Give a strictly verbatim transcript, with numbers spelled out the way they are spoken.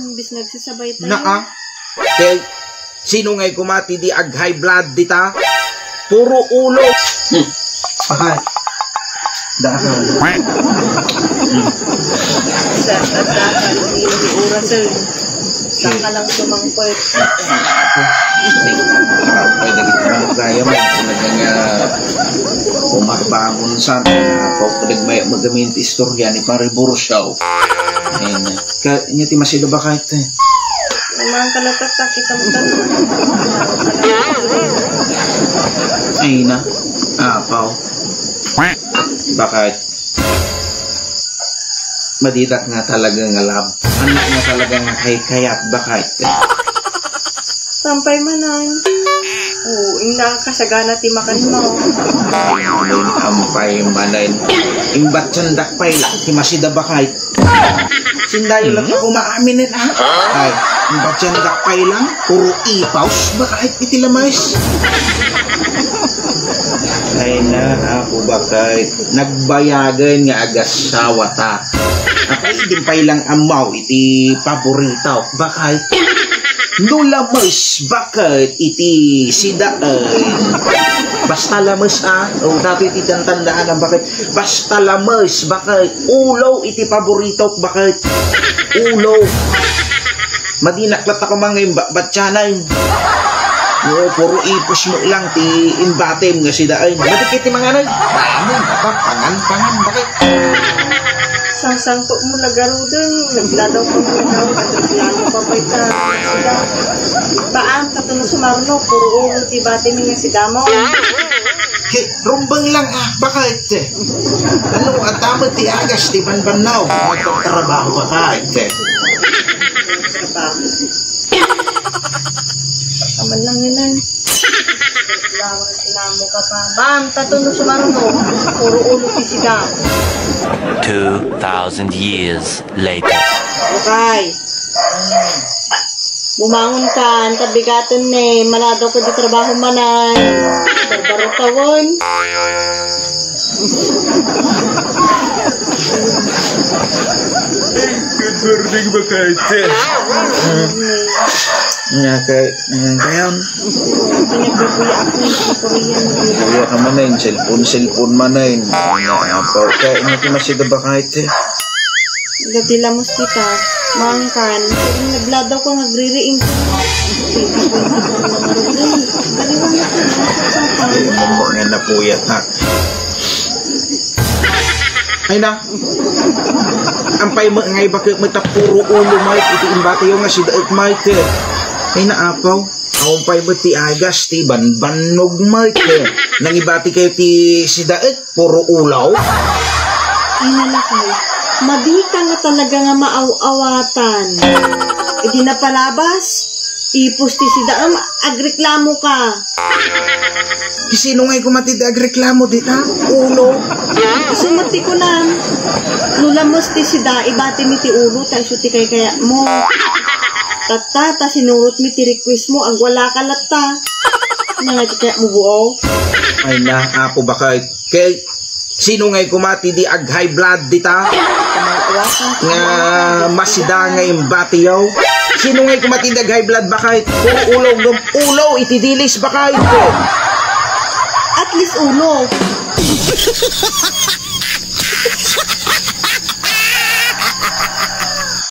Imbis nagsasabay tayo. Naa. Kay, sino ngay kuma ti di ag-high blood dita? Puro ulo. Pakat. Daan. Sa tatakan, hindi oras, eh. Saan ka lang sumangkot? Pwede kita lang kaya mo. Talagang, ah, umarbangon sa atin. Pwede may magamin istorya ni Pare Bursaw. Ayun. Ka, nya ti masida, bakay, te? Naman ka na, tatak, kita mo ka. Ay na. Apaw. Bakay. Madidak nga talaga nga love. Anak nga talaga nga kay kayat, bakay, te? Sampay manen. Oo, ing nakakasagana ti makan mo. Amin, ampay manen. Imbatsandak pay la, ti masida, bakay. Sindayo lang ako maamin, ha? Ay, imbatsandak pay lang, puro ipaws, bakay, iti lamas. Ay na, ako, bakay. Nagbayagan nga agasawa ta. Apay, di pay lang ammaw iti paborito, bakay. No lames, bakay, iti sidaen. Basta lames, ah. O, datoy iti tantandaan, bakay. Basta lames, bakay. Ulo iti paborito, bakay. Ulo. Madinak latta ko mga imba-, batyanan. No, puro ipos mo lang ti imbatem nga sidaen. Madi kiti manganay. Bangon, baka, pangan, pangan, bakay. Sangsangko mo lagaruden, nagladaw ka mo lagaruden, lalo pa pa ita. Sida. Baan, katuno sumarno, puro ulo ti bati mi nga si Damo. Hey, rumbeng lang, ah, bakit? Ano, at tama ti agas, ti banbannaw. Magtatrabaho ka, bakit? Trabaho. Kaman lang yun, ay. Reklamo, reklamo ka pa. Bang, katuno sumarno. Puro ulo ti sida. Two thousand years later. Okay. Bumangon ka, anta bigaten ne, maladaw ka di trabaho manay. Barbaro ka, won. Good morning, bakay. Nga kay, nga kayon. Pinagbabuya ako ng Korean. Buya ka man, eh, cellphone, cellphone man, eh. Nga, kay, nga, masida, bakay, eh. Dati lamos kita, mangkan, nagladaw ka, nagririing ka. Daliwan mo ko, nasa sampay. Ay, mo nga napuyat, ha? Ay na. Ampay mo ngay bakit mo ta puro ulo, Mike, iti imbati yo nga si Daet, Mike, eh. Ay na, apaw. Ampay mo ti agas, ti banbannog, Mike, eh. Nangibati kayo ti si Daet, puro ulaw. Ay, nalakay. Madita nga talaga nga maaw-awatan. Idi napalabas, ipos ti sidaem, agreklamo ka. Sino ngay kuma ti agreklamo dita? Ulo. Isu met ti kunam. No lames ti sida, ibati mi ti ulo, ta isu ti kaykayat mo. Tatta, ta sinurot mi ti request mo, agwala ka latta. Ania nga ti kayat mo, buaw? Ay na, ako bakay. Kay, sino ngay kuma ti di ag-high blood dita? Nga masida nga imbatiyo? Sino ngay kuma ti di ag-high blood, bakay? Puro ulo, gum-, ulo, iti dilis, bakay? At least ulo.